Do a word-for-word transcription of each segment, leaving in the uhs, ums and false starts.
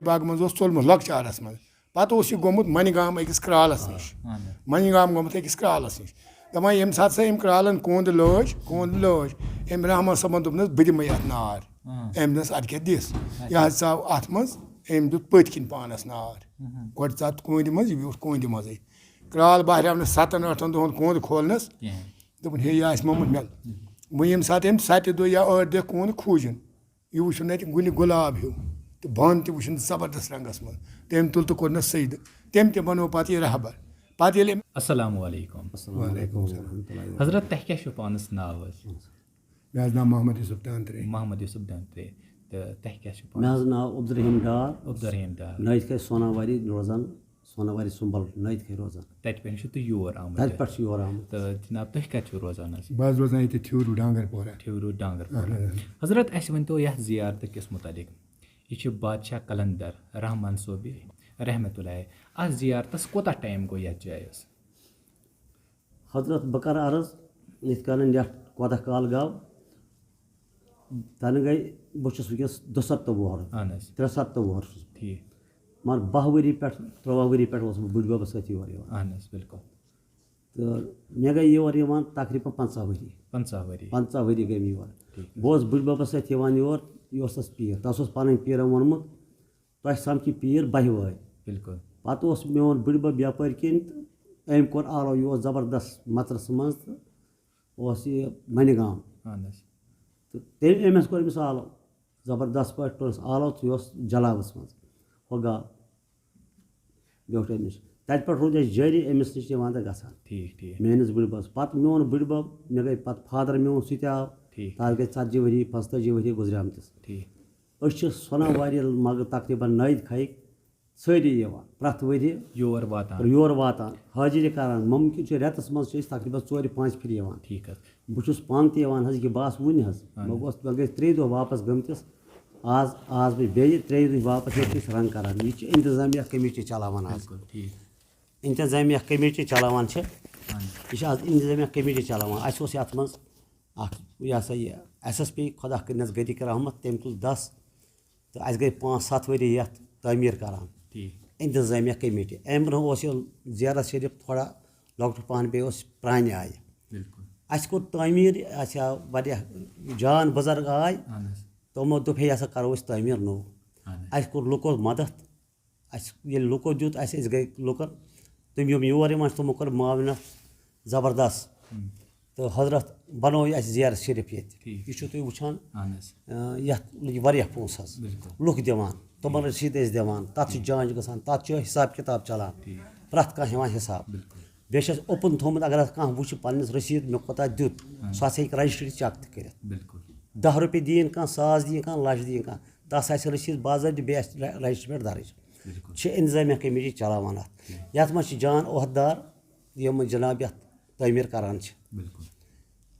باغ منٛز اوس ژوٚلمُت لۄکچارَس منٛز۔ پَتہٕ اوس یہِ گوٚمُت منہِ گام أکِس کرٛالَس نِش۔ منہِ گام گوٚمُت أکِس کرٛالَس نِش۔ دَپان، ییٚمہِ ساتہٕ سا أمۍ کرٛالَن کوٗنٛد لٲج، کوٗنٛد لٲج، أمۍ رحمان صٲبَن دوٚپنَس، "بہٕ دِمَے اَتھ نار۔" أمۍ دوٚپنَس، "اَدٕ کیٛاہ دِس؟" یہِ حظ ژاو اَتھ منٛز، أمۍ دیُت پٔتۍ کِنۍ پانَس نار۔ گۄڈٕ ژاو کوٗنٛدِ منٛز، یہِ بیوٗٹھ کوٗنٛدِ منٛزٕے۔ کرٛال بہریٛاو نہٕ سَتَن ٲٹھَن دۄہَن کوٗنٛد کھولنَس۔ کِہیٖنۍ۔ دوٚپُن، "ہے، یہِ آسہِ مومُت مٮ۪ل۔" وۄنۍ ییٚمہِ ساتہٕ أمۍ سَتہِ دۄہ یا ٲٹھِ دۄہ کوٗنٛد کھوٗجِن، یہِ وٕچھُن اَتہِ گُلہِ گۄلاب ہیوٗ تہٕ بۄن تہِ وٕچھُن زبردست رنٛگَس منٛز۔ تٔمۍ تُل تہٕ کوٚرنَس سجدٕ۔ تٔمۍ تہِ بنوو پتہٕ یہِ رہبر۔ پتہٕ ییٚلہِ أمۍ السلام علیکم۔ وعلیکم السلام۔ حضرت، تۄہہِ کیٛاہ چھُو پانَس ناو حظ؟ مےٚ حظ ناو محمد یوسف دانترے۔ محمد یوسف دانترے۔ تہٕ تۄہہِ کیٛاہ چھُو پانَس؟ مےٚ حظ ناو عبدالرحیم ڈار۔ عبدالرحیم ڈار۔ نٲیِد کھے سوناواری روزان۔ سوناواری سُمبل نٲیِد کھے روزان۔ تَتہِ پٮ۪ٹھ چھُ تُہۍ یور آمُت؟ تَتہِ پٮ۪ٹھ چھُ یور آمُت۔ تہٕ جناب، تُہۍ کَتہِ چھِو روزان حظ؟ بہٕ حظ روزان ییٚتہِ تھِوروٗ ڈانگرپورہ۔ تھِوروٗ ڈانگرپورہ۔ اہن حظ۔ حضرت، اَسہِ ؤنۍ تو یَتھ زیارتہٕ کِس مُتعلِق۔ یہِ چھِ بادشاہ قلندر رحمان صوبی رحمتہ اللہ۔ اَتھ زیارتَس کوٗتاہ ٹایم گوٚو یَتھ جایہِ حظ؟ حضرت، بہٕ کَرٕ عرض، یِتھ کٔنۍ یَتھ کوتاہ کال گوٚو، تَنہٕ گٔے، بہٕ چھُس وٕنکیٚس دُسَتتہٕ وُہُر، اہن حظ۔ ترٛےٚ سَتتہٕ وُہُر چھُس۔ ٹھیٖک۔ مگر باہ ؤری پٮ۪ٹھ، تُرٛواہ ؤری پٮ۪ٹھ اوسُس بہٕ بٕڈِ بَبَس سۭتۍ یور یِوان۔ اہن حظ، بِلکُل۔ تہٕ مےٚ گٔے یور یِوان تقریٖباً پنٛژاہ ؤری۔ پنٛژاہ ؤری۔ پنٛژاہ ؤری گٔے مےٚ یور۔ ٹھیٖک۔ بہٕ اوسُس بٕڈِ بَبَس سۭتۍ یِوان یور، یہِ اوس تَس پیٖر، تَس اوس پَنٕنۍ پیٖرَن ووٚنمُت، تۄہہِ سَمکھِ پیٖر بَہہِ وٲرۍ۔ بِلکُل۔ پَتہٕ اوس میون بٕڈِ بَب یَپٲرۍ کِنۍ تہٕ أمۍ کوٚر آلو، یہِ اوس زبردست مَژرَس منٛز تہٕ اوس یہِ مَنہِ گام۔ اہن حظ۔ تہٕ تٔمۍ، أمِس کوٚر أمِس آلو، زبردست پٲٹھۍ کوٚرُس آلو تہٕ یہِ اوس جلاوَس منٛز۔ ہُہ گاو بیوٗٹھ أمِس۔ تَتہِ پٮ۪ٹھ روٗد اَسہِ جٲری أمِس نِش یِوان تہٕ گژھان۔ ٹھیٖک، ٹھیٖک۔ میٲنِس بٕڈِ بَبَس۔ پَتہٕ میون بٕڈِ بَب، مےٚ گٔے پَتہٕ فادر میون سُہ تہِ آو۔ ٹھیٖک۔ تَتھ گٔے ژَتجی ؤری، پانٛژتٲجی ؤری گُزریمتِس۔ ٹھیٖک۔ أسۍ چھِ سۄناوارِ مَگہٕ تقریٖباً نٲیِد کھَے سٲری یِوان، پرٛٮ۪تھ ؤریہِ یور واتان۔ یور واتان، حٲضِری کران۔ مُمکِن چھُ رٮ۪تَس منٛز چھِ أسۍ تقریٖباً ژورِ پانٛژِ پھِرِ یِوان۔ ٹھیٖک حظ۔ بہٕ چھُس پانہٕ تہِ یِوان حظ، یہِ بہٕ آس وُنہِ حظ۔ اہن حظ۔ مےٚ گوٚژھ، مےٚ گٔے ترٛیٚیہِ دۄہ واپَس گٔمتِس۔ آز، آز بہٕ بیٚیہِ ترٛیٚیہِ دۄہہِ واپَس، ییٚتہِ چھِ أسۍ رنٛگ کران۔ یہِ چھِ انتظامیہ کمیٹی چلاوان آز۔ بِلکُل، ٹھیٖک۔ انتظامیہ کمیٹی چلاوان چھِ۔ اہن حظ۔ یہِ چھِ آز انتظامیہ کمیٹی چلاوان۔ اَسہِ اوس یَتھ منٛز اَکھ، یہِ ہسا یہِ، اَسہِ حظ پیٚیہِ خۄدا کٔرِنَس غریٖق رحمت، تٔمۍ تُل دَس۔ تہٕ اَسہِ گٔے پانٛژھ ستھ ؤری یَتھ تعمیٖر کران۔ ٹھیٖک۔ انتظامیہ کمیٹی۔ اَمہِ برٛونٛہہ اوس یہِ زیارت شریٖف تھوڑا لۄکٹُے پَہَن، بیٚیہِ اوس پرٛانہِ آیہِ۔ بِلکُل۔ اَسہِ کوٚر تعمیٖر، اَسہِ آو واریاہ جان بُزرگ آے۔ اہن حظ۔ تِمو دوٚپ، "ہے، یہِ ہسا کَرو أسۍ تعمیٖر نوٚو۔" اہن حظ۔ اَسہِ کوٚر لُکو مدد۔ اَسہِ ییٚلہِ لُکو دیُت، اَسہِ، أسۍ گٔے لُکَن، تِم یِم یور یِوان چھِ، تِمو کٔر معاونت زبردست۔ ہم۔ تہٕ حضرت بنوو یہِ اَسہِ زیارت شریٖف ییٚتہِ۔ ٹھیٖک۔ یہِ چھِو تُہۍ وٕچھان، اہن حظ۔ اَ، یَتھ لٔگۍ واریاہ پونٛسہٕ حظ۔ بِلکُل۔ لُکھ دِوان، تِمَن رٔسیٖد ٲسۍ دِوان، تَتھ چھِ جانچ گژھان، تَتھ چھُ حِساب کِتاب چَلان۔ ٹھیٖک۔ پرٛٮ۪تھ کانٛہہ ہٮ۪وان حِساب۔ بِلکُل۔ بیٚیہِ چھِ اَسہِ اوپُن تھوٚومُت، اگر اَتھ کانٛہہ وٕچھِ پنٛنِس رٔسیٖد مےٚ کوٗتاہ دیُت، اہن۔ سُہ ہسا ہیٚکہِ رجسٹری چیک تہِ کٔرِتھ۔ بِلکُل۔ دَہ رۄپیہِ دِیِن کانٛہہ، ساس دِیِن کانٛہہ، لَچھ دِیِن کانٛہہ، تَتھ آسہِ رٔسیٖد باضٲبطہٕ، بیٚیہِ آسہِ رَ-، رجسٹری پٮ۪ٹھ درٕج۔ بِلکُل۔ چھِ انتظامیہ کمیٹی چلاوان اَتھ۔ ٹھیٖک۔ یَتھ منٛز چھِ جان عہدٕدار یِم جناب یَتھ تعمیٖر کران چھِ۔ بِلکُل۔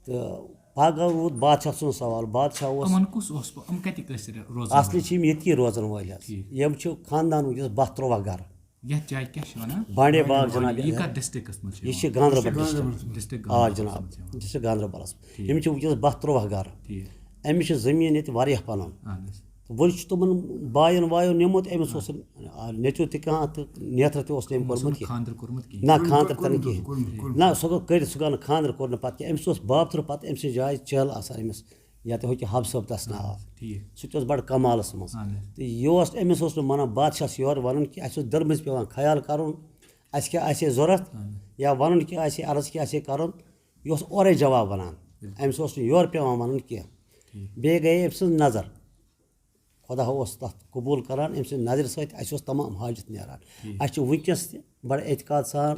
تہٕ پَگاہ روٗد بادشاہ سُنٛد سوال۔ بادشاہ اوس، یِمَن کُس اوس پَ-، یِم کَتِکۍ ٲسۍ روزان اَصلی وٲلۍ؟ چھِ یِم ییٚتکی روزان وٲلۍ حظ۔ ٹھیٖک۔ یِم چھِ خاندان وٕنکیٚس باہ تُرٛواہ گَرٕ۔ یَتھ جایہِ کیٛاہ چھِ وَنان؟ بانڈے باغ جناب۔ یہِ کَتھ ڈسٹرکٹَس منٛز چھِ یہِ چھِ یِوان؟ گاندربل ڈسٹرکٹ۔ ڈسٹرکٹ آ گاندربلَس جناب، منٛز چھِ یِوان۔ ڈسٹرکٹ گاندربلَس۔ ٹھیٖک۔ یِم چھِ وٕنکیٚس باہ تُرٛواہ گَرٕ۔ ٹھیٖک۔ أمِس چھِ زٔمیٖن ییٚتہِ واریاہ پَنُن۔ اہن حظ۔ تہٕ وۄنۍ چھُ تِمَن بایَن وایو نِمُت، أمِس اوس نہٕ، آ، نیٚچوٗ تہِ کانٛہہ تہٕ نیترٕ تہِ اوس نہٕ أمۍ تٔمِس کوٚرمُت اوسُن کینٛہہ۔ خانٛدر کوٚرمُت کِہیٖنۍ۔ نہ، خانٛدر تہِ نہٕ کِہیٖنۍ۔ کوٚرمُت، کوٚرمُت، نہ، کوٚرمُت۔ سُہ گوٚو کٔرِتھ، سُہ گوٚو نہٕ خانٛدر کوٚر نہٕ پَتہٕ کینٛہہ۔ أمِس اوس بابتھٕر پَتہٕ أمۍ سٕنٛز جاے چہل آسان أمِس، یَتھ ہُہ کہِ حب صٲب تَس ناو۔ ٹھیٖک۔ سُہ تہِ اوس بَڑٕ کمالَس منٛز۔ اہن حظ۔ تہٕ یہِ اوس، أمِس اوس نہٕ مَنان بادشاہَس یورٕ وَنُن کہِ اَسہِ اوس دِلہٕ مٔنٛزۍ پٮ۪وان خیال کَرُن، اَسہِ کیٛاہ آسہِ ہے ضوٚرَتھ، اہن حظ۔ یا وَنُن کیٛاہ آسہِ ہے، عرض کیٛاہ آسہِ ہے کَرُن، یہِ اوس اورَے جواب وَنان۔ بِلکُل۔ أمِس اوس نہٕ یورٕ پٮ۪وان وَنُن کینٛہہ۔ ٹھیٖک۔ بیٚیہِ گٔیے أمۍ سٕنٛز نظر۔ خۄدا اوس تَتھ قبوٗل کَران، أمۍ سٕنٛدِ نظرِ سۭتۍ اَسہِ اوس تمام حاجت نیران۔ ٹھیٖک۔ اَسہِ چھِ وٕنکیٚس تہِ بَڑٕ اعتقاد سان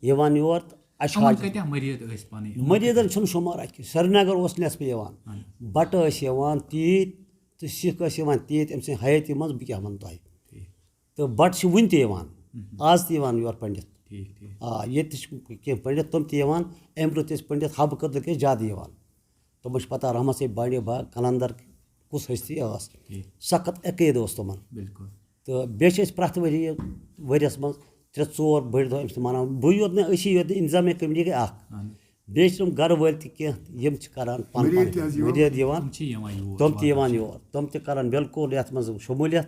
یِوان یور تہٕ اَسہِ چھِ یِمَن حاجت۔ کۭتیٛاہ مٔریٖد ٲسۍ پَنٕنۍ؟ یِمَن مٔریٖدَن کۭتیٛاہ؟ چھُنہٕ شُمار اَتہِ کینٛہہ۔ سرینگر اوس نٮ۪صفہٕ یِوان، اہن۔ بَٹہٕ ٲسۍ یِوان تیٖتۍ تہٕ سِکھ ٲسۍ یِوان تیٖتۍ أمۍ سٕنٛدِ حیٲتی منٛز، بہٕ کیٛاہ وَنہٕ تۄہہِ۔ ٹھیٖک۔ تہٕ بَٹہٕ چھِ وٕنہِ تہِ یِوان، مہم۔ آز تہِ یِوان یور پٔنڈِتھ۔ ٹھیٖک، ٹھیٖک۔ آ، ییٚتہِ تہِ چھِ کینٛہہ پٔنڈِتھ، تِم تہِ یِوان، اَمہِ برٛونٛہہ تہِ ٲسۍ پٔنڈِتھ حب قٲدر کیٛاہ زیادٕ یِوان۔ تِمَن چھِ پَتہ رحمت صٲب بانڈی باغ قلندر کُس ہستی ٲس۔ ٹھیٖک۔ سخت عقیٖدٕ اوس تِمَن۔ بِلکُل۔ تہٕ بیٚیہِ چھِ أسۍ پرٛٮ۪تھ ؤری، ؤریَس منٛز ترٛےٚ ژور بٔڑۍ دۄہ أمِس تہِ مَناوان۔ بٕے یوت نہٕ، أسی یوت نہٕ، انتظامیہ کمیٹی گٔے اَکھ۔ اہن۔ بیٚیہِ چھِ تِم گَرٕ وٲلۍ تہِ کینٛہہ، یِم چھِ کَران پَنُن مٔریٖد پَنُن، تہِ حظ یِوان۔ مٔریٖد یِوان۔ تِم چھِ یِوان یور، تِم تہِ واتان کَران چھِ۔ بِلکُل یَتھ منٛز شموٗلیت۔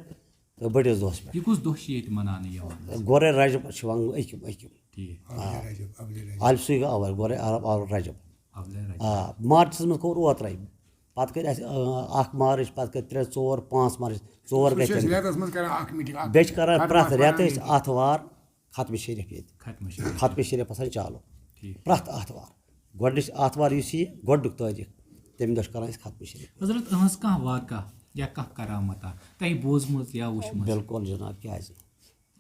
تہٕ بٔڑِس دۄہَس پٮ۪ٹھ۔ یہِ کُس دۄہ چھُ ییٚتہِ مناونہٕ یِوان؟ گۄڈَے رجب چھُ یِوان أکِم أکِم۔ ٹھیٖک۔ اَولہِ رجب، اَولہِ رجب۔ اَلہِ سُے گوٚو اَول، گۄڈَے عرب اَول رجب۔ اَولے رجب۔ آ، مارچَس منٛز کوٚر اوترَے۔ پَتہٕ کٔرۍ اَسہِ آ، اَکھ مارٕچ، پَتہٕ کٔرۍ ترٛےٚ، ژور، پانٛژھ مارٕچ، ژور أسۍ گٔے چھِ تَمہِ أسۍ دۄہ۔ رٮ۪تَس منٛز کران اَکھ میٖٹِنٛگ، اَکھ بیٚیہِ چھِ کَران ختم پرٛٮ۪تھ اَکھ رٮ۪تہٕ پَران أسۍ آتھوار ختمِ شریٖف ییٚتہِ۔ ختمہِ شریٖف۔ ختمِ شریٖف آسان چالوٗ۔ ٹھیٖک۔ پرٛٮ۪تھ آتھوار۔ گۄڈٕنِچ آتھوار یُس یہِ گۄڈٕنیُک تٲریٖخ، تَمہِ دۄہ چھِ کَران أسۍ ختمِ شریٖف۔ حضرت، أہٕنٛز کانٛہہ واقعہ یا کانٛہہ کرامت آ، تۄہہِ بوٗزمٕژ یا وٕچھمٕژ؟ بِلکُل جِناب، کیٛازِ؟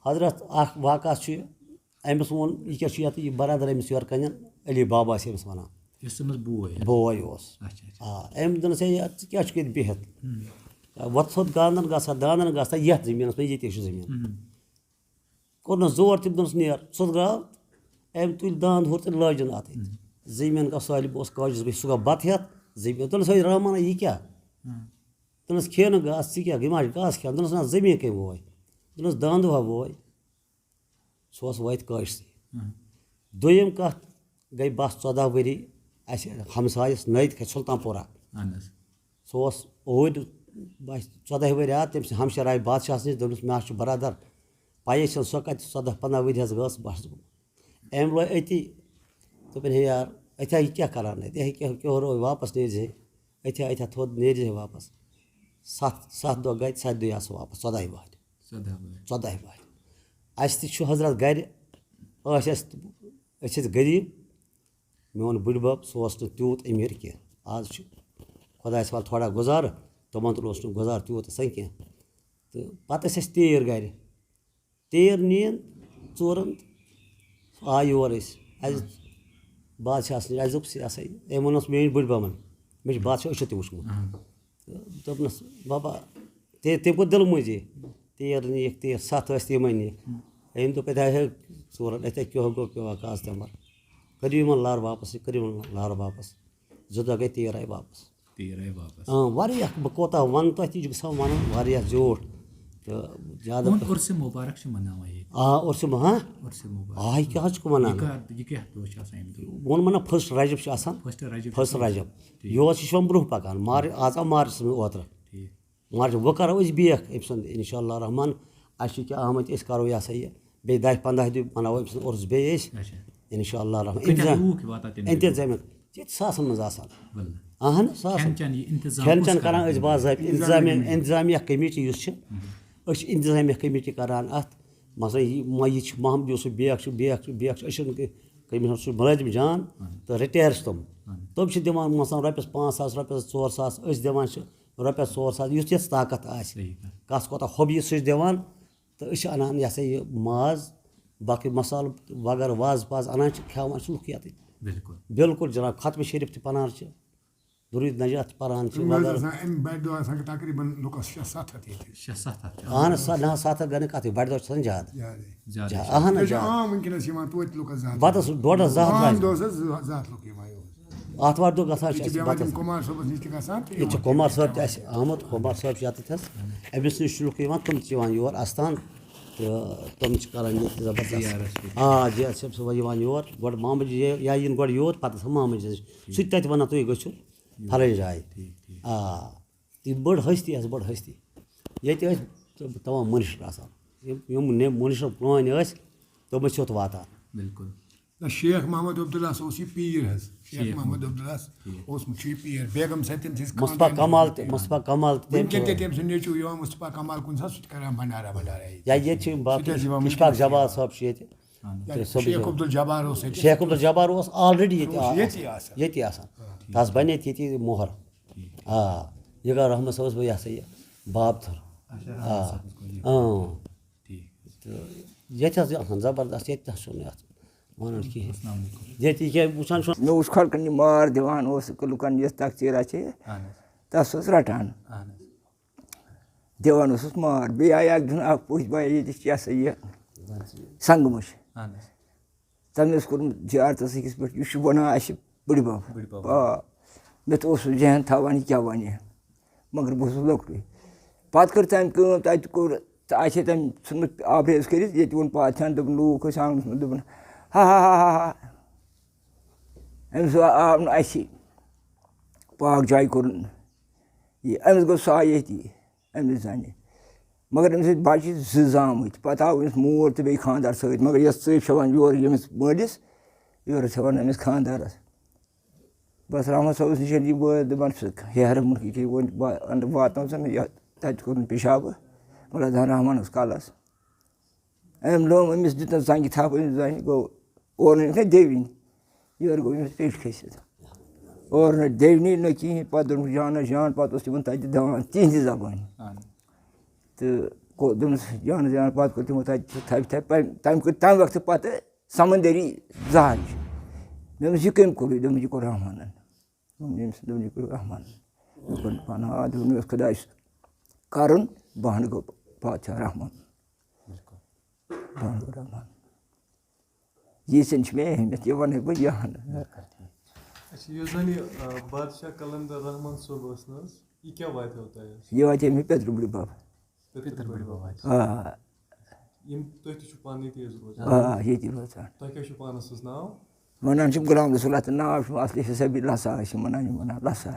حضرت، اَکھ واقعہ چھُ، أمِس ووٚن، یہِ کیٛاہ چھُ یَتھ، یہِ برادر أمِس یورٕ کَنٮ۪ن، علی بابا ٲسۍ أمِس وَنان۔ یُس أمِس بوے۔ بوے اوس۔ اچھا، اچھا۔ آ، أمۍ دوٚپنَس، "ہے، یَتھ ژٕ کیٛاہ چھُکھ ییٚتہِ بِہِتھ؟ وَتھ ژھوٚت گانٛدَن گژھان، دانٛدَن گژھان، یَتھ زٔمیٖنَس منٛز، ییٚتی چھُ زٔمیٖن۔" ہُم۔ کوٚرنَس زور تٔمۍ، دوٚپنَس، "نیر۔" سُہ درٛاو۔ أمۍ تُلۍ دانٛد ہیوٚر تہٕ لٲجِن اَتھ أتھۍ۔ زٔمیٖن گوٚو سالب، اوس کاجَس بٕتھِ، سُہ گوٚو بَتہٕ ہٮ۪تھ زٔمیٖن۔ دوٚپنَس، "ہے رحمانہ، یہِ کیٛاہ؟" ہُم۔ دوٚپنَس، "کھے نہٕ گاسہٕ، ژٕ کیٛاہ، یہِ ما چھِ گاسہٕ کھٮ۪وان؟" دوٚپنَس، "نہ، زٔمیٖن کٔمۍ ووے؟" دوٚپنَس، "دانٛدٕ ہا ووے۔" سُہ اوس وٲتۍ کٲشسٕے۔ ہُم۔ دوٚیِم کَتھ گٔے بَس ژۄداہ ؤری اَسہِ ہمسایَس نٔدۍ کھَتہِ سُلطان پورہ۔ اہن حظ۔ سُہ اوس اوٗرۍ، بَس ژۄداہ ؤری آو تٔمۍ سٕنٛدِ ہمشیرایہِ بادشاہَس نِش، دوٚپنَس، "مےٚ حظ چھُ برادر، پَیی چھَنہٕ سۄ کَتہِ ژۄداہ پنٛداہ ؤری حظ گٔژھ بَس گوٚمُت۔" أمۍ لوے أتی، دوٚپُن، "ہے یار، أتھِ ہا یہِ کیٛاہ کَران اَتہِ؟ ہے کیٛاہ، کیٛاہ روو، واپَس نیرِ زِ ہے، أتھِ ہا، أتھِ ہا تھوٚد نیرِ زِ ہے واپَس۔" سَتھ، سَتھ دۄہ گٔے، سَتہِ دۄہہِ آو سُہ واپَس، ژۄداہہِ وَہرِ۔ ژۄداہ وُہُر۔ ژۄداہہِ وَہرِ۔ اَسہِ تہِ چھُ حضرت گَرِ، ٲسۍ اَسہِ، أسۍ ٲسۍ غریٖب۔ میون بٕڈِبَب، سُہ اوس نہٕ تیوٗت أمیٖر کینٛہہ۔ آز چھُ خۄدایَس حوالہٕ تھوڑا گُزارٕ، تِمَن تہِ اوس نہٕ گُزارٕ تیوٗت آسان کینٛہہ۔ تہٕ پَتہٕ ٲسۍ اَسہِ تیٖر گَرِ۔ تیٖر نِیَن ژورَن، آے یور أسۍ۔ اَسہِ بادشاہَس نِش، اَسہِ دوٚپُس، "یہِ ہسا یہِ"، أمۍ ووٚنُس میٛٲنۍ بٕڈِبَبَن، مےٚ چھُ بادشاہ أچھو تہِ وٕچھمُت۔ تہٕ دوٚپنَس، "بَبا"، تہِ، تٔمۍ کوٚر دِلہٕ مٔنٛزی، تیٖر نِیَکھ، تیٖر سَتھ ٲسۍ تِمَے نِیَکھ۔ أمۍ دوٚپ، "اَتہِ ہا ہے ژورَن، اَتہِ ہا کیٛاہ گوٚو، کیٛاہ واقعہٕ آز تَمہِ پَتہٕ؟ کٔرِو یِمَن لارٕ واپَس، یہِ کٔرِو یِمَن لارٕ واپَس۔" زٕ دۄہ گٔے، تیٖر آیہِ واپَس۔ تیٖر آیہِ واپَس۔ آ، واریاہ، بہٕ کوٗتاہ وَنہٕ تۄہہِ تہِ، یہِ چھُ گژھان وَنُن واریاہ زیوٗٹھ۔ تہٕ زیادٕ تُہُنٛد عُرسہِ مُبارک چھِ مَناوان ییٚتہِ۔ آ، عُرسہِ مُ-، ہاں؟ عُرسہِ مُبارک۔ آ، یہِ کیٛاہ حظ چھُکھ وَنان؟ یہِ کَر، یہِ کیٛاہ دۄہ چھِ آسان اَمہِ دۄہ؟ ووٚن مَنا فٔسٹ رجب چھُ آسان۔ فٔسٹ رجب چھُ فٔسٹ آسان۔ رجب۔ ٹھیٖک۔ یور چھِ یِوان برٛونٛہہ پَکان۔ مارچ، آز آو مارچَس منٛز اوترٕ۔ ٹھیٖک۔ مارچ، وۄنۍ کَرو أسۍ بیکھ أمۍ سُنٛد اِنشاء اللہ الرحمن۔ اَسہِ چھِ کیٛاہ آمٕتۍ، أسۍ کَرو یہِ ہسا یہِ بیٚیہِ دَہہِ پنٛداہہِ دۄہہِ مَناوو أمۍ سُنٛد عُرس بیٚیہِ أسۍ۔ اچھا۔ اِنشاء اللہ الرحمن۔ کۭتیٛاہ اِنتظام-، لوٗکھ واتان تَمہِ دۄہ؟ اِنتظام، ییٚتہِ ساسَن منٛز آسان۔ وَلہٕ۔ اَہَن، ساسَن۔ کھٮ۪ن چٮ۪ن، یہِ اِنتظام کھٮ۪ن کُس چٮ۪ن کران کَران تَمہِ أسۍ دۄہ؟ باضٲبطہٕ۔ اِنتظامیہ، اِنتظامیہ کمیٹی یُس چھِ، أسۍ چھِ اِنتظامیہ کمیٹی کَران اَتھ۔ مثلاً یہِ، ما یہِ چھُ محمد یوٗسُف، بیٛاکھ چھُ، بیٛاکھ چھُ، بیٛاکھ چھُ، أسۍ چھِنہٕ کٔمِس چھُ مُلٲزِم جان تہٕ رِٹایَر چھِ تِم۔ تِم چھِ دِوان مثلاً رۄپیَس پانٛژھ ساس، رۄپیَس ژور ساس، أسۍ دِوان چھِ رۄپیَس ژور ساس، یُتھ یَس طاقت آسہِ۔ صحیح کَتھ۔ کَس کوٗتاہ ہُبہِ سُہ چھِ دِوان۔ تہٕ أسۍ چھِ اَنان یہِ ہسا یہِ ماز، باقٕے مصالہٕ وغٲرٕ، وازٕ پازٕ اَنان چھِ، کھٮ۪وان چھِ لُکھ یَتٕتھۍ۔ بِلکُل۔ بِلکُل جِناب، ختمِ شریٖف تہِ پَران چھِ، دُروٗدِ نجات تہِ پَران چھِ یِم حظ وغٲرٕ۔ آسان اَمہِ بَڑِ دۄہ آسان تقریٖباً لُکَس شےٚ سَتھ ہَتھ ییٚتہِ۔ شےٚ سَتھ ہَتھ۔ اَہَن حظ، سَتھ، نہ حظ، سَتھ ہَتھ گٔے نہٕ کَتھٕے، بَڑِ دۄہ چھِ آسان زیادٕ۔ زیادَے۔ زیادٕ زیادٕ۔ چھِ۔ اَہَن حظ، یہِ چھِ زیادٕ۔ عام وٕنکیٚنَس یِوان توتہِ لُکَس زیادٕ۔ بَتَس ڈۄڈ ہَتھ زٕ ہَتھ عام لَگہِ۔ دۄہَس حظ زٕ، زٕ ہَتھ لُکھ یِوان یور۔ آتھوار دۄہ گژھان چھِ ییٚتہِ چھِ اَسہِ بیٚہوان تِم بَتَس۔ کُمار صٲبَس نِش تہِ گژھان تہٕ ییٚتہِ چھِ یِوان۔ کُمار صٲب تہِ اَسہِ آمُت، کُمار صٲب چھِ یَتَتھ حظ۔ أمِس نِش چھِ لُکھ یِوان، تِم تہِ چھِ یِوان یور اَستان تہٕ تِم چھِ کَران ییٚتہِ زبردست۔ زیارت چھِ۔ آ، زیارت صٲب صٲب یِوان یور، گۄڈٕ محمد جی یا یِن گۄڈٕ یور، پَتہٕ آسان محمد جی۔ سُہ تہِ تَتہِ وَنان، "تُہۍ گٔژھِو فَلٲنۍ جایہِ۔" ٹھیٖک، ٹھیٖک۔ آ، یہِ بٔڑ ہستی ٲس، بٔڑ ہستی۔ ییٚتہِ ٲسۍ تمام مُنشر آسان۔ یِم، یِم نے-، مُنشر پرٛٲنۍ ٲسۍ، تِم ٲسۍ یوٚت واتان۔ بِلکُل۔ نہ، شیخ محمد عبداللہ سا اوس یہِ پیٖر حظ۔ شیخ شیخ محمد عبداللہ ٹھیٖک۔ اوسمُت چھُ یہِ پیٖر، بیگم صٲب تٔمۍ سٕنٛز مصطفیٰ خاندٲنی کمال اوس تہِ، یہِ۔ مصطفیٰ کمال تہِ، تٔمۍ وٕنکٮ۪ن تہِ چھُ تٔمۍ سُنٛد نیٚچوٗ یِوان مصطفیٰ کمال کُن سا، سُہ تہِ کران بھنڈارا بھنڈارا ییٚتہِ۔ یا ییٚتہِ چھِ باب-، سُہ تہِ حظ یِوان اِشفاق وٕنکٮ۪ن جبار تہِ صٲب چھُ ییٚتہِ۔ اَہَن حظ۔ یا تہٕ سُہ شیخ بہٕ- عبدالجبار اوس ییٚتہِ۔ شیخ عبدالجبار اوس آلریڈی سُہ ییٚتہِ اوس آ-، ییٚتی آسان۔ ییٚتی آسان۔ ٹھیٖک۔ تَس بَنے ییٚتی مۄہر۔ ٹھیٖک۔ آ، یہِ گوٚو رحمت صٲبَس بہٕ یہِ ہسا یہِ باب تھر۔ اچھا، آ۔ رحمت صٲبَس گوٚو یہِ۔ اۭں۔ ٹھیٖک۔ تہٕ ییٚتہِ حظ چھِ آسان زبردست، ییٚتہِ نہ چھُنہٕ یَتھ وَنُن کِہیٖنۍ۔ السلام علیکم۔ ییٚتہِ یہِ کیٛاہ وٕچھان چھُ۔ مےٚ اوس خلقن یہِ مار دِوان اوس، لُکن یۄس تقسیٖرا چھِ، اہن حظ۔ تَس اوس رَٹان۔ اہن حظ۔ دِوان اوسُس مار۔ بیٚیہِ آیہِ اَکہِ دۄہ اَکھ پوٚژھ بایہِ ییٚتِچ، یہِ ہسا یہِ، سنٛگہٕ مُش۔ اہن حظ۔ تٔمۍ اوس کوٚرمُت زیارتَس أکِس پٮ۪ٹھ، یُس چھُ وَنان اَسہِ بٕڈِ بَب۔ بٕڈِ بَب۔ آ۔ مےٚ تہِ اوس سُہ ذہن تھاوان، یہِ کیٛاہ وَنہِ۔ مگر بہٕ اوسُس لۄکٹُے۔ پَتہٕ کٔر تٔمۍ کٲم، تَتہِ کوٚر، تہٕ اَسہِ چھِ تٔمۍ ژھٕنمُت آپریس کٔرِتھ، ییٚتہِ ووٚن پادشاہَن، دوٚپُن، لوٗکھ ٲسۍ آنٛگنَس منٛز، دوٚپُن، "ہا ہا ہا ہا ہا۔ أمِس آو نہٕ اَسہِ پاک جایہِ کوٚرُن یہِ، أمِس گوٚو سایہِ ییٚتی، أمِس زَنہِ۔" مگر أمِس ٲسۍ بَچہِ زٕ زامٕتۍ، پَتہٕ آو أمِس مول تہٕ بیٚیہِ خانٛدار سۭتۍ، مگر یۄس ژٔج چھِ ہٮ۪وان یورٕ ییٚمِس مٲلِس، یورٕ چھِ ہٮ۪وان أمِس خانٛدارَس۔ بَس رحمان صٲبَس نِش ییٚلہِ یہِ وٲژ، دوٚپُن، "ژٕ ہیرٕ مُلکہِ کہِ وۄنۍ وا-، واتناو ژٕ مےٚ یَتھ، تَتہِ کوٚرُن پِشابہٕ، مُلا دان رحمانَس کَلَس۔" أمۍ لوم أمِس، دیُتنَس زَنٛگہِ تھَپھ، أمِس زَنٛگہِ گوٚو اورٕ نہٕ دِوِنۍ، یورٕ گوٚو أمِس پیٚٹھۍ کھٔسِتھ۔ اورٕ نہٕ دِونی نہ کِہیٖنۍ، پَتہٕ دوٚپُن، "جانَس جان"، پَتہٕ اوس تِمَن تَتہِ دِوان تِہِنٛزِ زَبٲنۍ۔ اَہَن۔ تہٕ کو-، دوٚپمَس، "جانَس جان"، پَتہٕ کوٚر تِمو تَتہِ سُہ تھَپہِ تھَپہِ، تَمہِ، تَمہِ کٔر، تَمہِ وقتہٕ پَتہٕ سَمندٔری جہاز۔ مےٚ دوٚپمَس، "یہِ کٔمۍ کوٚرُے؟" دوٚپمَس، "یہِ کوٚر رحمانَن۔" دوٚپُن، ییٚمۍ سُنٛد دوٚپُن، یہِ کوٚر رحمانَن۔ مےٚ کوٚر نہٕ پَناہ، آ، دوٚپُن، مےٚ اوس خۄدایَس کَرُن، بہٕ ہَن گوٚو پادشاہ رحمان۔ بہٕ ہَن گوٚو رحمان۔ ییٖژ ہن چھِ مےٚ اہمیت، یہِ وَنَے بہٕ یہِ ہَن۔ اچھا، یُس زَن یہِ، آ، بادشاہ قلندر رحمان صٲب اوس نہٕ حظ، یہِ کیٛاہ واتیو تۄہہِ حظ؟ یہِ واتیو مےٚ پیٚترٕ بٕڈِ بَب۔ پیٚترٕ بٕڈِ بَب واتیو۔ آ۔ یِم تُہۍ تہِ چھِو پانہٕ ییٚتی حظ روزان؟ آ، ییٚتی روزان۔ تۄہہِ کیٛاہ چھُو پانَس حظ ناو؟ وَنان چھِم غلام رسول، اَتھ ناو چھُم اَصلی چھِ سبیل لسا، چھِ وَنان یِم وَنان لسا۔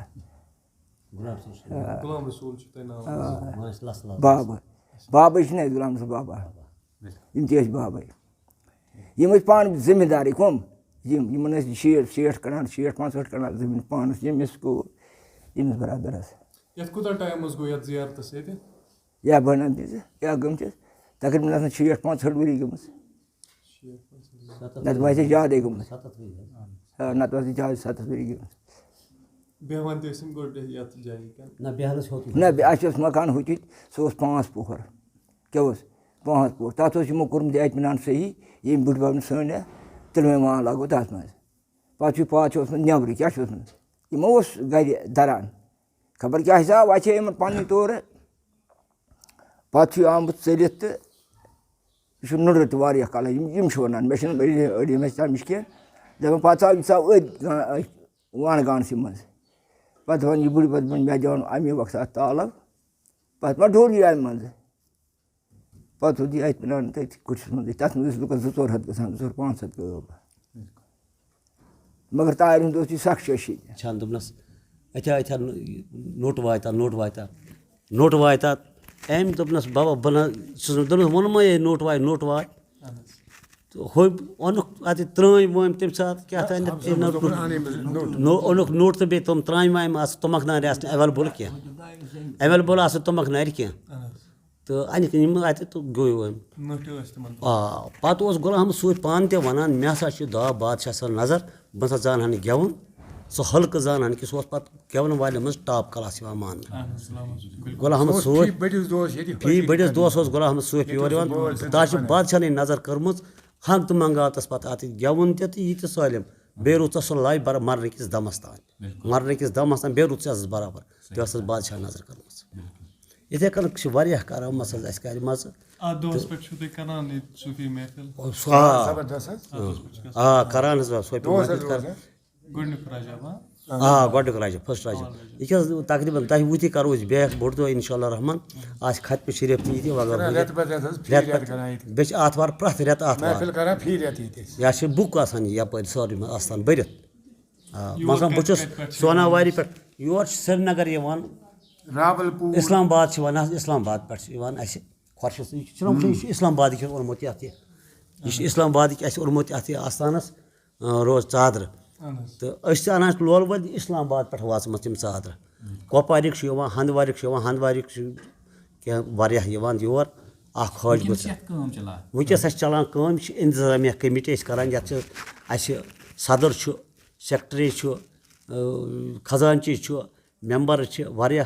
غلام رسول چھُ تۄہہِ ناو؟ آ۔ وَنان چھِ لَسہٕ لَسہٕ۔ بابہٕ۔ بابَے چھِنہٕ اَسہِ غلام رسول بابا۔ بِلکُل۔ یِم تہِ ٲسۍ بابَے۔ یِم ٲسۍ پانہٕ ذِمہٕ دارٕے کٕم؟ یِم، یِمَن ٲسۍ شیٹھ، شیٹھ کَنال، شیٹھ پانٛژہٲٹھ کَنال زٔمیٖن پانَس، ییٚمِس کو-، ییٚمِس برادَرَس۔ یَتھ کوٗتاہ ٹایم حظ گوٚو یَتھ زِیارتَس ییٚتہِ؟ یا بَنان تہِ زِ، یا گٔمتِس۔ تقریٖباً آسَن شیٹھ پانٛژہٲٹھ ؤری گٔمٕژ۔ شیٹھ پانٛژہٲٹھ۔ نَتہٕ واتہِ زیادَے گوٚمُت۔ سَتَتھ ؤری حظ۔ آ، نَتہٕ واتہِ زیادٕ سَتَتھ ؤری گٔمٕژ۔ بیٚہوان تہِ ٲسۍ یِم گۄڈٕ یَتھ جایہِ کِنہٕ؟ نہ، بیٚہنَس ہیوٚت نہٕ۔ نہ، بے-، اَسہِ اوس مکان ہُتِتھ، سُہ اوس پانٛژھ پوٚہَر۔ کیٛاہ اوس؟ پانٛژھ پوٚہَر۔ تَتھ اوس یِمو کوٚرمُت یہِ اطمینان صحیح، ییٚمۍ بٕڈبَبَن سٲنۍ یَتھ تِلوَے مال لاگو تَتھ منٛز۔ پَتہٕ چھُ، پَتہٕ چھُ اوسمُت نٮ۪برٕ، کیٛاہ چھُ اوسمُت؟ یِمو اوس گَرِ دَران۔ خبر کیٛاہ حِساب، اَتہِ چھِ یِمَن پَنٕنۍ تورٕ۔ پَتہٕ چھُ یہِ آمُت ژٔلِتھ تہٕ یہِ چھُ نُنٛڈرٕ تہِ واریاہ کَلہٕ۔ یِم، یِم چھِ وَنان، مےٚ چھِنہٕ أڑۍ، أڑۍ، مےٚ چھِ تَمِچ کینٛہہ۔ دَپان، پَتہٕ ژاو، یہِ ژاو أتھۍ گا-، وَن گانسٕے منٛز۔ پَتہٕ وَن یہِ بٕڈِ، پَتہٕ وَن مےٚ دِوان اَمی وقتہٕ اَتھ تالَو۔ پَتہٕ ما ڈوٚل یہِ اَمہِ منٛزٕ؟ پَتہٕ روٗد یہِ اَتہِ بَناونہٕ تٔتھۍ کُٹھِس منٛزٕے۔ تَتھ منٛز ٲسۍ لُکَن زٕ ژور ہَتھ گژھان، زٕ ژور پانٛژھ ہَتھ گٲو۔ مگر تارِ ہُنٛد اوس یہِ سخ شٲشی۔ چھان دوٚپنَس، "اَتھیا، اَتھیا، نوٚٹ واتہِ، نوٚٹ واتہِ، نوٚٹ واتہِ۔" أمۍ دوٚپنَس، "بابا، بہٕ نہ چھُس نہٕ۔" دوٚپنَس، "ووٚنمَے یے نوٚٹ واتہِ، نوٚٹ واتہِ۔" اہن حظ۔ تہٕ ہُہ اوٚنُکھ اَتہِ ترٛٲمۍ وٲمۍ تَمہِ ساتہٕ، کیٛاہ تام، ہمسا تٔمۍ دوٚپُن، "اَن أمِس نوٚٹ۔" نو-، اوٚنُکھ نوٚٹ تہٕ بیٚیہِ تِم ترٛامہِ وامہِ آسہٕ تُمبَکھ نارِ آسہٕ نہٕ ایویلیبل کینٛہہ۔ ایویلیبل آسہٕ تُمبَکھ نارِ کینٛہہ۔ اہن حظ۔ تہٕ اَنِکھ یِم اَتہِ تہٕ گوٚو أمۍ۔ نٔٹۍ ٲسۍ تِمَن۔ آ، پَتہٕ اوس غلام حمد صوٗفی پانہٕ تہِ وَنان، "مےٚ ہسا چھُ دَہ بادشاہ سٕنٛز نظر، بہٕ ہسا زانہٕ ہا نہٕ گٮ۪وُن۔" سُہ حلقہٕ زانہٕ ہا نہٕ کہِ سُہ اوس پَتہٕ گٮ۪ونہٕ والٮ۪ن منٛز ٹاپ کلاس یِوان ماننہٕ۔ اہن حظ، سلام حظ، بِلکُل۔ غلام حمد سُہ اوس صوٗفی فی بٔڑِس دۄہَس ییٚتہِ فی فقیٖر بٔڑِس کران۔ دۄہَس اوس غلام حمد صوفی ییٚتہِ یورٕ اوس یِوان، بٲژ تہٕ تَس چھِ زَمانہٕ۔ بادشاہَن نظر کٔرمٕژ، ہنٛگ تہٕ منٛگاو تَس پَتہٕ اَتہِ گٮ۪وُن تہِ تہٕ یہِ تہِ سٲلِم۔ بیٚیہِ روٗد سُہ، سُہ لایِف بَرابر مَرنہٕ کِس دَمَس تام۔ بِلکُل۔ مَرنہٕ کِس دَمَس تام بیٚیہِ روٗد سُہ اَسہِ بَرابر۔ تہِ ٲس اَسہِ بادشاہ نظر کٔرمٕژ۔ بِلکُل۔ یِتھَے کٔنۍ چھِ واریاہ کَران، مَسَل اَسہِ کَرِ مَژٕ۔ اَتھ دۄہَس پٮ۪ٹھ چھُو تُہۍ کَران ییٚتہِ صوٗفی محفِل؟ سُہ آ۔ زبردست حظ۔ اَتھ دۄہَس پٮ۪ٹھ چھُ گژھان۔ آ، کَران حظ، آ، صوٗفی دۄہَس محفِل حظ کَران۔ روزان۔ گۄڈٕنیُک رجب، ہا؟ آ، گۄڈٕنیُک رجب، فٔسٹ رجب۔ اول رجب۔ یہِ کیٛاہ حظ، تقریٖباً دَہہِ وُہہِ تہِ کَرو أسۍ بیک بوٚڑ دۄہ، اِنشاء اللہ الرحمن۔ آسہِ ختمِ شریف تہِ ییٚتہِ، وغٲر کران بٔرِتھ۔ رٮ۪تہٕ پَتہٕ رٮ۪تہٕ حظ، فی رٮ۪تہٕ رٮ۪تہٕ پَتہٕ کران ییٚتہِ۔ بیٚیہِ چھِ آتھوار، پرٛٮ۪تھ رٮ۪تہٕ آتھوار۔ محفِل کران فی رٮ۪تہٕ ییٚتہِ أسۍ۔ یا چھِ بُک آسان یہِ یَپٲرۍ سٲرٕے منٛز آستان بٔرِتھ۔ آ، یور مثلاً بہٕ کَتہِ، چھُس کَتہِ پٮ۪ٹھ چھِ سوناواری یِوان؟ پٮ۪ٹھ، یور چھِ سرینگر یِوان، راول پوٗر۔ اسلام آباد چھِ یِوان، نہ حظ، اسلام آباد پٮ۪ٹھ چھِ یِوان اَسہِ خۄرشیٖد۔ یہِ چھُنہ وٕچھُن، یہِ چھُ اسلام آبادٕکۍ اوٚنمُت یَتھ یہِ۔ یہِ چھُ اسلام آبادٕکۍ اَسہِ اوٚنمُت یَتھ یہِ آستانَس، آ، روز ژادرٕ۔ اہن حظ۔ تہٕ أسۍ چھِ اَنان لولہٕ وٲلۍ اسلام آباد پٮ۪ٹھ وٲژمٕژ یِم ژادرٕ۔ کۄپوارِکۍ چھِ یِوان، ہنٛدوارِکۍ چھِ یِوان، ہنٛدوارِکۍ چھِ کینٛہہ واریاہ یِوان یور اَکھ حٲج وٕنکیٚنَس گُزر۔ چھِ یَتھ کٲم چلان؟ وٕنکیٚس اَسہِ چلان کٲم، یہِ چھِ انتظامیہ کمیٹی أسۍ کَران، یَتھ چھِ اَسہِ صدر چھُ، سیکرٹری چھُ، اۭں، خزانچی چھُ، ممبر چھِ واریاہ۔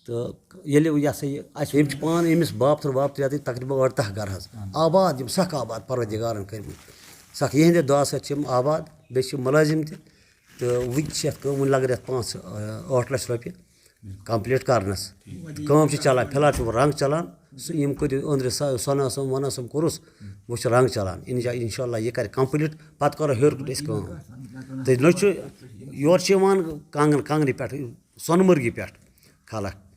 تہٕ ییٚلہِ یہِ ہسا یہِ اَسہِ، یِم چھِ پانہٕ أمِس بابتھٕر وابتھٕر یَتٕتھۍ تقریٖباً ٲٹھ دَہ گَرٕ حظ۔ آباد، یِم سَکھ آباد پروردِگارَن کٔرمٕتۍ۔ سَکھ یِہِنٛدِ دُعا سۭتۍ چھِ یِم آباد، بیٚیہِ چھِ مُلٲزِم تہِ۔ تہٕ وٕنہِ چھِ یَتھ کٲم، وٕنہِ لَگَن یَتھ پانٛژھ، ٲٹھ لَچھ رۄپیہِ کمپلیٖٹ کَرنَس۔ کٲم چھِ چَلان، فِلحال چھُ وۄنۍ رنٛگ چَلان۔ سُہ یِم کٔرِو أنٛدرٕ سۄ-، سۄنہٕ آسَم، وۄنہٕ آسَم کوٚرُس، وۄنۍ چھُ رنٛگ چَلان۔ اِنشا-، اِنشاء اللہ یہِ کَرِ کمپلیٖٹ، پَتہٕ کَرو ہیوٚر کُن أسۍ کٲم۔ تہٕ نہ چھُ، یورٕ چھِ یِوان کانٛگٕر، کانٛگرِ پٮ۪ٹھ، سۄنہٕ مَرگہِ پٮ۪ٹھ خلق۔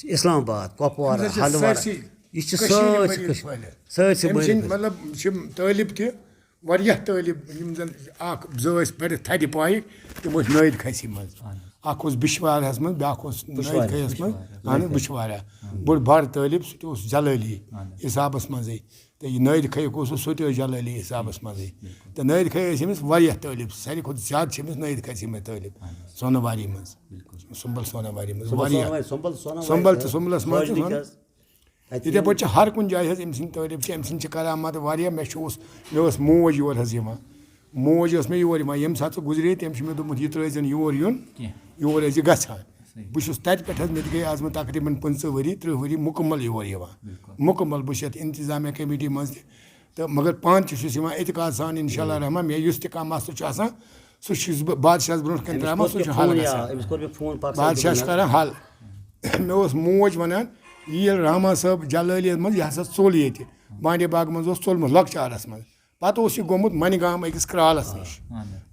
اسلام آباد، کۄپوارہ، أمِس حظ چھِ ہنٛدوارہ۔ سٲرسٕے یہِ چھِ کٔشیٖرِ سٲرسٕے مٔرِتھ کٔش-، پھٔہلِتھ۔ سٲرسٕے أمۍ مٔرِتھ سٕنٛدۍ پھٔہلِتھ۔ مطلب چھِ یِم طٲلب تہِ، واریاہ طٲلب، یِم زَن اَکھ زٕ ٲسۍ پٔرِتھ تھدِ پایہِ، تِم ٲسۍ نٲیِد کھسی منٛز۔ اہن حظ۔ اکھ اوس بِشوارہس منٛز، بیٛاکھ اوس نٲیِد کھیَس منٛز۔ اہن حظ، بِشوارہ۔ بوٚڑ بار طٲلب، سُہ تہِ اوس جلٲلی حسابس منٛزٕے۔ تہٕ یہِ نٲیِد کھیُک اوس، سُہ تہِ اوس جلٲلی حسابس منٛزٕے۔ تہٕ نٲیِد کھے ٲسۍ أمِس واریاہ طٲلب، سارِوٕے کھۄتہٕ زیادٕ چھِ أمِس نٲیِد کھیَس یِم طٲلب۔ سۄنہٕ واری منٛز، سُمبل سۄنہٕ واری منٛز، واریاہ۔ سُمبل سۄنہٕ واری، سُمبل سۄنہٕ واری سُمبل تہٕ سُمبلس منٛز تہِ سۄنہٕ۔ یِتھَے پٲٹھۍ چھِ ہر کُنہِ جایہِ حظ أمۍ سٕنٛدۍ تعٲریٖف چھِ، أمۍ سٕنٛدۍ چھِ کرامات واریاہ۔ مےٚ چھُ اوس، مےٚ ٲس موج یور حظ یِوان، موج ٲس مےٚ یور یِوان، ییٚمہِ ساتہٕ سُہ گُزرے، تٔمۍ چھُ مےٚ دوٚپمُت، "یہِ ترٛٲیزٮ۪ن یور یُن، یور ٲسۍ زِ گژھان۔" بہٕ چھُس تَتہِ پٮ۪ٹھ حظ، مےٚ تہِ گٔے آز وۄنۍ تقریٖباً پٕنٛژٕہ ؤری، تٕرٛہ ؤری مُکمل یور یِوان۔ مُکمل بہٕ چھُس یَتھ انتظامیہ کمیٹی منٛز تہِ، تہٕ مگر پانہٕ تہِ چھُس یِوان اعتقاد سان، انشاءاللہ رحمان، مےٚ یُس تہِ کانٛہہ مسلہٕ چھُ آسان، سُہ چھُس بہٕ بادشاہس برونٛٹھ کَنہِ ترٛاوان، سُہ چھُ حل گژھان۔ أمِس کوٚر مےٚ فون پاکستان بادشاہ چھُ کران حل۔ مےٚ اوس موج وَنان، ییٚلہِ رحمان صٲب جلٲلیَس منٛز، یہِ ہسا ژوٚل ییٚتہِ، بانڈی باغ منٛز اوس ژوٚلمُت لۄکچارَس منٛز۔ پَتہٕ اوس یہِ گوٚمُت مَنہِ گام أکِس کرٛالَس نِش۔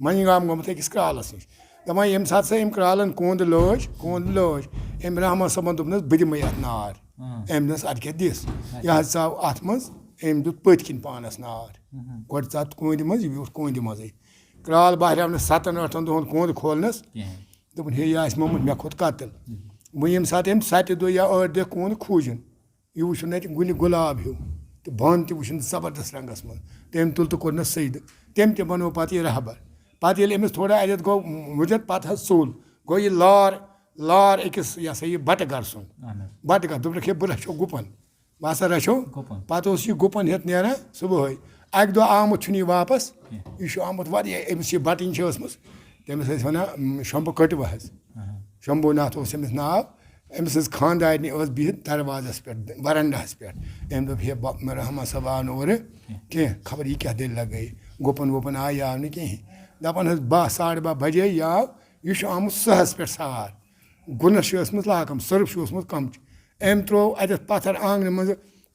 مَنہِ گام گوٚمُت أکِس کرٛالَس نِش۔ دَپان، ییٚمہِ ساتہٕ سا أمۍ کرٛالَن کوٚنٛد لٲج، کوٚنٛد لٲج، أمۍ رحمان صٲبَن دوٚپنَس، "بہٕ دِمَے اَتھ نار۔" أمۍ دوٚپنَس، "اَدٕ کیٛاہ دِس؟" یہِ حظ ژاو اَتھ منٛز، أمۍ دیُت پٔتھۍ کِنۍ پانَس نار۔ گۄڈٕ ژاو کوٚنٛدِ منٛز، یہِ بیوٗٹھ کوٚنٛدِ منٛزٕے۔ کرٛال بہریٛاو نہٕ سَتَن ٲٹھَن دۄہَن کوٚنٛد کھولنَس۔ کِہیٖنۍ۔ دوٚپُن، "ہے، یہِ آسہِ مومُت مےٚ کھوٚت قتل۔" وۄنۍ ییٚمہِ ساتہٕ أمۍ سَتہِ دۄہ یا ٲٹھِ دۄہ کوٚنٛد کھوٗجِن، یہِ وٕچھُن اَتہِ گُلہِ گُلاب ہیوٗ تہٕ بانہٕ تہِ وٕچھُن زبردست رنٛگَس منٛز۔ تٔمۍ تُل تہٕ کوٚرنَس سجدٕ۔ تٔمۍ تہِ بنوو پَتہٕ یہِ رہبر۔ پَتہٕ ییٚلہِ أمِس تھوڑا اَتٮ۪تھ گوٚو مُجر، پَتہٕ حظ ژوٚل۔ گوٚو یہِ لار، لار أکِس، یہِ ہسا یہِ بَٹہٕ گَر سُنٛد۔ اہن حظ۔ بَٹہٕ گَر، دوٚپنَکھ، "ہے، بہٕ رَچھو گُپَن۔" بہٕ ہسا رَچھو۔ گُپَن۔ پَتہٕ اوس یہِ گُپَن ہٮ۪تھ نیران صُبحٲے۔ اَکہِ دۄہ آمُت چھُنہٕ یہِ واپَس۔ کینٛہہ۔ یہِ چھُ آمُت واریاہ، أمِس یہِ بَٹٕنۍ چھِ ٲسمٕژ، تٔمِس ٲسۍ وَنان، اۭں، شمبہٕ کٔٹوٕ حظ۔ اہن۔ شمبھو ناتھ اوس أمِس ناو۔ أمۍ سٕنٛز خانٛدارنہِ ٲس بِہِتھ دروازَس پٮ۪ٹھ، وَرَنٛڈَہَس پٮ۪ٹھ۔ أمۍ دوٚپ، "ہے، بَ-، رحمان صٲب آو نہٕ اورٕ کینٛہہ، خبر یہِ کیٛاہ دٔلیٖلہ گٔے؟" گُپَن وُپَن آے، یہِ آو نہٕ کِہیٖنۍ۔ دَپان حظ، بَہہ، ساڑٕ بَہہ بَجے یہِ آو، یہِ چھُ آمُت سٕہَس پٮ۪ٹھ سار۔ گُنَس چھِ ٲسمٕژ لاکَم، سٔرٕف چھُ اوسمُت کَمچہِ۔ أمۍ ترٛوو اَتٮ۪تھ پَتھَر آنٛگنہٕ منٛزٕ،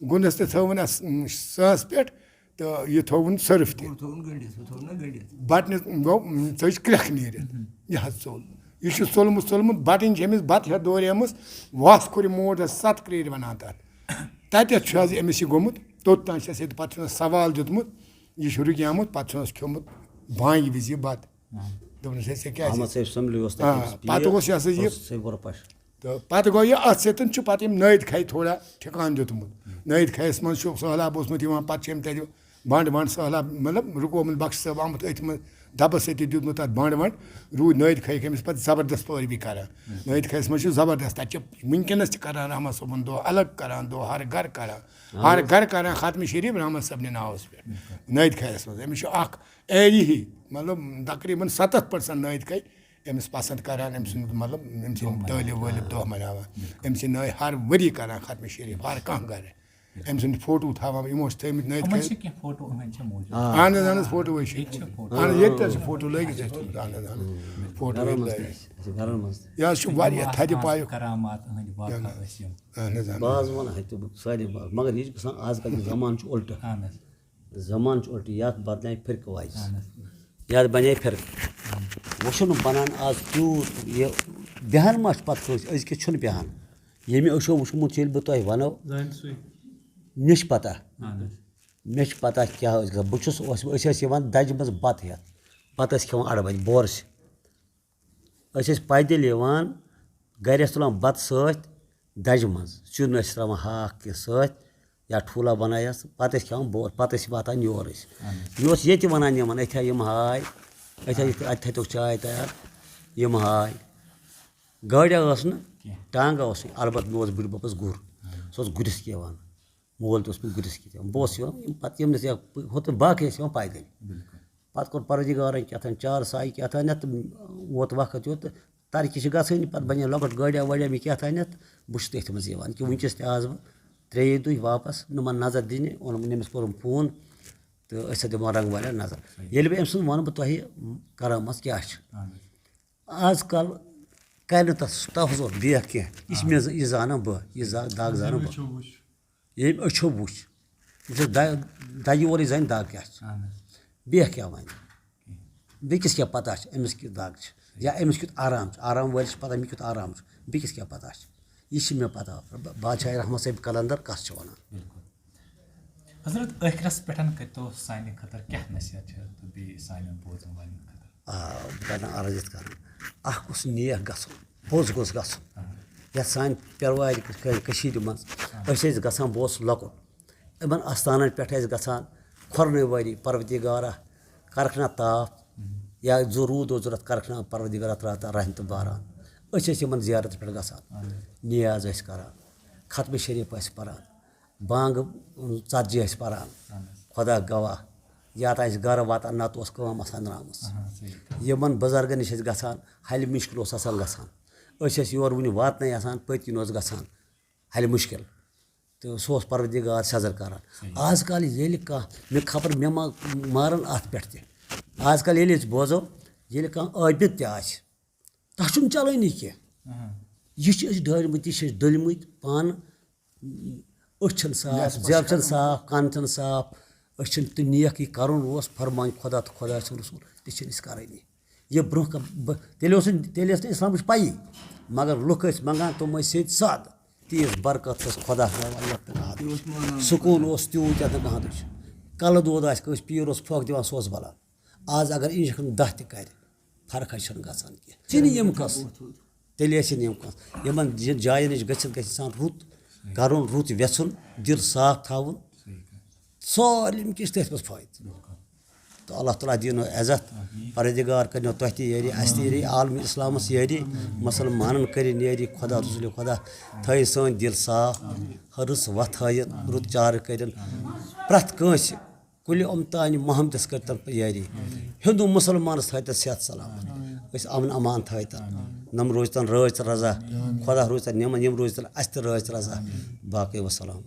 گُنَس تہِ تھٲوٕن اَتھ سٕہَس پٮ۪ٹھ۔ تہٕ یہِ تھووُن سٔرٕف تہِ۔ ہُہ تھووُن گٔنٛڈِتھ، ہُہ تھووُن نہ گٔنٛڈِتھ۔ بَٹنہِ گوٚو، ژٔج کرٛٮ۪کھ نیٖرِتھ۔ یہِ حظ ژوٚل۔ یہِ چھُ ژوٚلمُت، ژوٚلمُت، بَٹٕنۍ چھِ أمِس بَتہٕ ہٮ۪تھ دوریمٕژ، وَس کھُرِ موڈ حظ، سَتھ کرٛیٖرۍ وَنان تَتھ۔ تَتٮ۪تھ چھُ حظ أمِس یہِ گوٚمُت، توٚت تام چھِ اَسہِ ییٚتہِ پَتہٕ چھُنَس سوال دیُتمُت، یہِ چھُ رُکیومُت، پَتہٕ چھُنَس کھیوٚمُت بانٛگہِ وِزِ یہِ بَتہٕ۔ دوٚپنَس، "ہے، ژےٚ کیٛازِ؟" احمد صٲب سمبلی اوس تَتہِ آ، أمِس پَتہٕ پی اے اوس یہِ ہسا یہِ اوس سُہ بُرٕ پَش۔ تہٕ پَتہٕ گوٚو یہِ، اَتھ سۭتۍ چھُ پَتہٕ أمۍ نٲیِد کھَے تھوڑا ٹھِکان دیُتمُت۔ نٲیِد کھَیَس منٛز چھُ سہلاب اوسمُت یِوان، پَتہٕ چھِ أمۍ تَتہِ بَنٛڈ وَنٛڈ سہلاب، مطلب، رُکومُت بخش صٲب آمُت أتھۍ منٛز دَبَس سۭتۍ تہِ دیُتمُت تَتھ بَنٛڈ وَنٛڈ۔ روٗدۍ نٲیِد کھَیِکۍ أمِس پَتہٕ زبردست پٲروی کَران۔ نٲیِد کھَیَس منٛز چھُ زبردست، تَتہِ چھِ وٕنکیٚنَس تہِ کَران رحمان صٲبُن دۄہ، الگ کَران دۄہ، ہر گَرٕ کَران۔ ہر گَرٕ کَران ختمِ شریٖف رحمان صٲبنہِ ناوَس پٮ۪ٹھ۔ نٲیِد کھَیَس منٛز أمِس چھُ اَکھ ایری ہی، مطلب، تقریٖباً سَتَتھ پٔرسَنٛٹ نٲیِد کھَے أمِس پسنٛد کران، أمۍ سُنٛد، مطلب، أمۍ سٕنٛدۍ دۄہ طٲلب مناوان۔ وٲلب دۄہ مناوان۔ أمۍ سٕنٛدۍ نٲے ہر ؤری کران ختم شریٖف، ہر کانٛہہ گرٕ۔ أمۍ سٕنٛدۍ فوٹو تھاوان، یِمو چھِ تھٲومٕتۍ نٲیِد یِمَن کھٔتۍ۔ چھِ کینٛہہ فوٹو، یِمَن چھِ موٗجوٗد۔ آ۔ اہن حظ، اہن حظ، فوٹو حظ چھِ۔ ییٚتہِ چھِ فوٹو۔ اہن حظ، ییٚتہِ تہِ حظ چھِ فوٹو لٲگِتھ اَسہِ تھٲومٕتۍ، اہن حظ، اہن حظ۔ فوٹو گرن ییٚتہِ منٛز تہِ لٲگِتھ۔ اَسہِ چھِ گرن منٛز تہِ۔ یہِ حظ چھُ واریاہ تھدِ پایُک۔ کرامات، أہنٛدِ واقعہ ٲسۍ یِم۔ اہن حظ، اہن حظ۔ بہٕ حظ وَنہٕ ہَتہِ بہٕ سارے بہٕ، مگر یہِ چھُ گژھان آز کل یہِ زمانہٕ چھُ اُلٹہٕ۔ اہن حظ۔ زمانہٕ چھُ اُلٹہٕ، یَتھ بدلے فرقہٕ وایِز۔ اہن حظ۔ یَتھ بنے فرقہٕ۔ اہن حظ۔ وۄنۍ چھُنہٕ بنان آز تیوٗت یہِ، بیٚہان ما چھُ پتہٕ کٲنٛسہِ، أزکِس چھُنہٕ بیٚہان۔ ییٚمہِ أچھو وٕچھمُت چھُ، ییٚلہِ بہٕ تۄہہِ وَنو، زانہِ سُے۔ مےٚ چھِ پتہ۔ اہن حظ۔ مےٚ چھِ پتہ کیٛاہ ٲسۍ گژھان۔ بہٕ چھُس، اوس، أسۍ ٲسۍ یِوان دَجہِ منٛز بَتہٕ ہٮ۪تھ۔ بَتہٕ ٲسۍ کھٮ۪وان اَڑٕ بَجہِ بورسہِ۔ أسۍ ٲسۍ پیدٔلۍ یِوان، گرِ ٲسۍ تُلان بَتہٕ سۭتۍ دَجہِ منٛز، سیُن ٲسۍ ترٛاوان ہاکھ کینٛہہ سۭتۍ یا ٹھوٗلا بَنایَس، پَتہٕ ٲسۍ کھٮ۪وان بور، پَتہٕ ٲسۍ واتان یور أسۍ۔ اہن حظ۔ مےٚ اوس ییٚتہِ وَنان یِمَن، أتھیا یِم ہاے، أتھیا یِتھ، اَتہِ تھٲیتو چاے تیار، یِم ہاے۔ گٲڑیا ٲس نہٕ، کینٛہہ۔ ٹانٛگا اوس نہٕ، البتہ مےٚ اوس بٕڈِبَبَس گُر، اہن حظ۔ سُہ اوس گُرِس کھٮ۪وان۔ مول تہِ اوس مےٚ گُرِس کِتھ یِوان۔ بہٕ اوسُس یِوان، یِم پَتہٕ یِم نہٕ ژےٚ ہُتھ نہٕ باقٕے ٲسۍ یِوان پیدٔلۍ۔ بِلکُل۔ پَتہٕ کوٚر پروردِگارَن کیٛاہ تام چار ساے کیٛاہ تام یَتھ تہٕ ووت وقت یوت تہٕ ترقی چھِ گژھٲنی۔ پَتہٕ بَنے لۄکٕٹ گٲڑیا وٲڑیا مےٚ کیٛاہ تام یَتھ، بہٕ چھُس تٔتھۍ منٛز یِوان۔ کہِ وٕنکیٚس تہِ آس بہٕ ترٛیٚیہِ دُہۍ واپَس، نہٕ مَن نظر دِنہِ، اوٚنُم، أمِس کوٚرُم فون تہٕ أسۍ ہا دِمو رنٛگ والٮ۪ن نظر۔ صحیح۔ ییٚلہِ بہٕ أمۍ سُنٛد وَنہٕ بہٕ تۄہہِ کرامت کیٛاہ چھِ۔ اہن حظ۔ آز کل کرِ نہٕ تَتھ تَتھ ضوٚرتھ بیٚیہِ کینٛہہ۔ یہِ چھِ مےٚ ز-، یہِ زانان بہٕ، یہِ زا-، دَگ زانان بہٕ۔ أچھو وٕچھ۔ ییٚمۍ أچھو وٕچھ، یہِ چھِ دَ-، دَگہِ وورٕے زانہِ دَگ کیٛاہ چھِ۔ اہن حظ۔ بیٚیہِ کیٛاہ وَنہِ؟ بیٚکِس کیٛاہ پَتہ چھِ أمِس کیُتھ دَگ چھِ یا أمِس کیُتھ آرام چھُ؟ آرام وٲلِس چھِ پَتہ مےٚ کیُتھ آرام چھُ، بیٚکِس کیٛاہ پَتہ چھِ؟ یہِ چھِ مےٚ پَتہ۔ ب-، بادشاہ رحمت صٲب قلندر کَس چھِ وَنان۔ بِلکُل۔ حضرت، ٲخرَس پٮ۪ٹھ کٔرۍتو سانہِ خٲطرٕ کیٛاہ نصیحت چھِ تہٕ بیٚیہِ سانٮ۪ن بوزَن والٮ۪ن خٲطرٕ؟ آ، بہٕ کرٕ نہٕ عرض یِتھ کٔنۍ۔ اکھ گوٚژھ نیک گژھُن، پوٚز گوٚژھ گژھُن۔ یَتھ سانہِ پیروارِ کٔ-، کٔشیٖرِ منٛز أسۍ ٲسۍ گژھان، بہٕ اوسُس لۄکُٹ، یِمن آستانن پٮ۪ٹھ ٲسۍ گژھان، کھۄرنٕے ؤری پروردگارا کرکھ نا تاپھ، یا زٕ روٗد اوس ضوٚرتھ، کرکھ نا پروردگارا ترٛاو تہٕ رحمتہٕ باران۔ أسۍ ٲسۍ یِمن زیارتس پٮ۪ٹھ گژھان، نیاز ٲسۍ کران، ختمہِ شریف ٲسۍ پران، بانٛگہٕ ژتجی ٲسۍ پران۔ خۄدا گواہ، یتھ آسہِ گرٕ واتان، نتہٕ اوس کٲم آسان درٛامٕژ۔ یِمن بُزرگن نِش ٲسۍ گژھان، حلہِ مُشکِل اوس آسان گژھان۔ أسۍ ٲسۍ یور وُنہِ واتنَے آسان، پٔتۍ کِنۍ اوس گژھان حلہِ مُشکِل۔ تہٕ سُہ اوس پروردگار سٮ۪زر کران۔ آز کل ییٚلہِ کانٛہہ، مےٚ خبر مےٚ ما مارن اتھ پٮ۪ٹھ تہِ۔ آز کل ییٚلہِ أسۍ بوزو، ییٚلہِ کانٛہہ عٲبِد تہِ آسہِ، تَس چھُنہٕ چلٲنی کینٛہہ۔ یہِ چھِ أسۍ ڈٲلمٕتۍ، یہِ چھِ أسۍ ڈٔلمٕتۍ پانہٕ۔ أچھ چھَنہٕ صاف، زٮ۪و چھَنہٕ صاف، کَن چھَنہٕ صاف۔ أسۍ چھِنہٕ تہِ نیک یہِ کَرُن اوس فرمان خۄدا تہٕ خۄداے سُنٛد رسول، تہِ چھِنہٕ أسۍ کَرٲنی۔ یہِ برٛونٛہہ کَ-، بہٕ-، تیٚلہِ اوس نہٕ، تیٚلہِ ٲس نہٕ اِسلامٕچ پَیی، مگر لُکھ ٲسۍ منٛگان، تِم ٲسۍ سیٚدۍ سادٕ۔ تیٖژ برکت ٲس خۄدا ہاوان یَتھ تہٕ نہٕ حدٕچ۔ سکوٗن اوس تیوٗت یَتھ نہٕ نہٕ حدٕچ۔ کَلہٕ دود آسہِ کٲنٛسہِ، پیٖر اوس پھۄکھ دِوان، سُہ اوس بَلان۔ آز اگر اِنجَکشَن دَہ تہِ کَرِ، فرقٕے چھَنہٕ گژھان کینٛہہ۔ ژِنہِ یِم کَس، تیٚلہِ ٲسِن یِم کَس۔ یِمَن جا-، جایَن نِش گٔژھِتھ گژھِ اِنسان رُت کَرُن، رُت وٮ۪ژھُن، دِل صاف تھاوُن۔ سٲلِم کینٛہہ چھِ تٔتھۍ منٛز فٲیدٕ۔ تہٕ اللہ تعالیٰ دِیِن عزت، پروردگار کٔرِنو تۄہہِ تہِ یٲری، اَسہِ تہِ یٲری، عالمِ اِسلامَس یٲری، مُسلمانَن کٔرِن یٲری، خۄدا رسول خۄدا تھٲیِن سٲنۍ دِل صاف، رٕژ وَتھ ہٲیِن، رُت چارٕ کٔرِن، پرٛٮ۪تھ کٲنٛسہِ کُلہِ اُمتانہِ محمدَس کٔرۍتَن یٲری، ہِندوٗ مُسلمانَس تھٲیتَن صحت سلامت، أسۍ اَمن امان تھٲیتَن، نَم روزتَن رٲژ رضا، خۄدا روزتَن نِمَن، یِم روزتَن اَسہِ تہِ رٲژ رضا۔ باقٕے وَسَلام۔